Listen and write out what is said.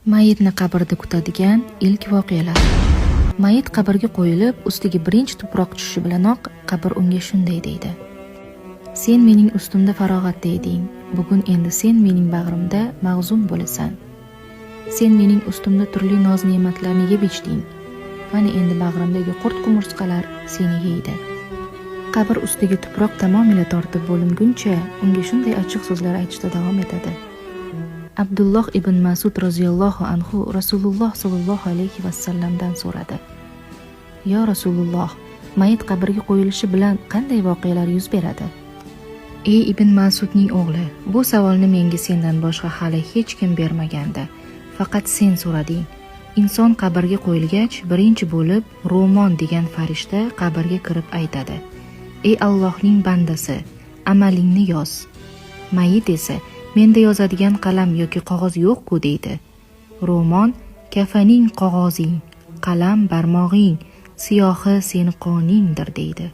Mayitni qabrda kutadigan ilk voqealar. Mayit qabrga qo'yilib, ustiga birinchi tuproq tushishi bilanoq qabr unga shunday deydi: "Sen mening ustimda farog'atda eding. Bugun endi sen mening bag'rimda mahzun bo'lasan. Sen mening ustimda turli noz-ne'matlarni yeb ichding. Mana endi bag'rimdagi qurt-qumursqalar seni yeydi." Qabr ustiga tuproq tamomila tortib bo'linguncha unga shunday achchiq so'zlar aytishda davom etadi. Abdulloh ibn Mas'ud roziyallohu anhu Rasululloh sollallohu alayhi vasallamdan so'radi: "Yo Rasululloh, mayit qabrga qo'yilishi bilan qanday voqealar yuz beradi?" "Ey Ibn Mas'udning o'g'li, bu savolni menga sendan boshqa hali hech kim bermagandi. Faqat sen so'rading. Inson qabrga qo'yilgach, birinchi bo'lib Ro'mon degan farishta qabrga kirib aytadi: Ey Allohning bandasi, amalingni yoz. Mayit esa: Menda yozadigan qalam yoki qog'oz yo'q-ku, deydi. Ro'mon: Kafaning qog'ozing, qalam barmog'ing, siyohi seni qoningdir, deydi.